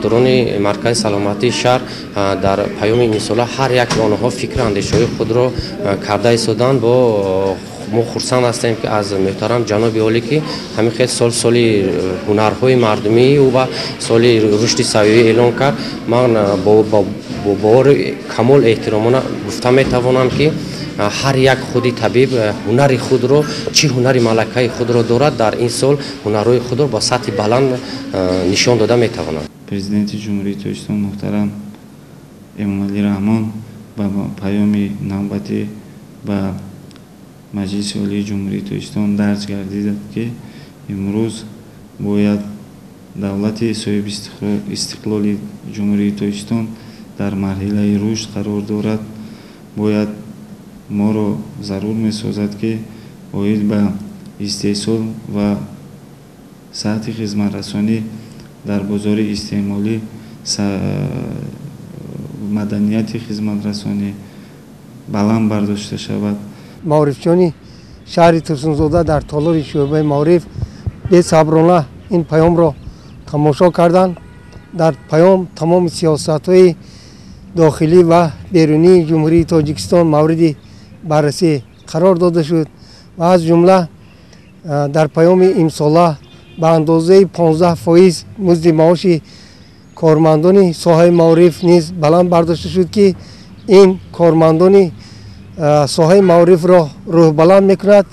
Хизматдорони маркази саломатии шаҳр дар паёми имсола ҳар як онҳо фикру андешаҳои худро карда истоданд. Бо мо хурсанд ҳастем, ки аз муҳтарам ҷаноби олӣ, ки ҳамин хел сол соли ҳунарҳои мардумӣ ва соли рушди сайёҳӣ эълон кард. Ман бо бовари камол эҳтиромона гуфта метавонам, ки ҳар як худи табиб ҳунари худро, чӣ ҳунари малакаи худро дорад, дар ин сол ҳунарҳои худро ба сатҳи баланд нишон дода метавонад. Президенти Ҷумҳурии Тоҷикистон муҳтарам Эмомалӣ Раҳмон ба паёми навбатӣ ба Маҷлиси Олии Ҷумҳурии Тоҷикистон дарҷ гардид, ки имрӯз бояд давлати соҳиби истиқлоли Ҷумҳурии Тоҷикистон дар марҳилаи рушд қарор дорад. Бояд моро зарур месозад, ки оид ба истеҳсол ва сатҳи хизматрасонӣ дар бозори истеъмолӣ, маданияти хизматрасонӣ баланд бардошта шавад. Маорифчиёни шаҳри Турсунзода дар толори шӯъбаи маориф бесаброна ин паёмро тамошо карданд. Дар паём тамоми сиёсатҳои дохилӣ ва берунии Ҷумҳурии Тоҷикистон мавриди баррасӣ қарор дода шуд ва аз ҷумла дар паёми имсола ба андозаи 15% музди маоши кормандони соҳаи маориф низ баланд бардошта шуд, ки ин кормандони соҳаи маорифро рӯҳбаланд мекунад.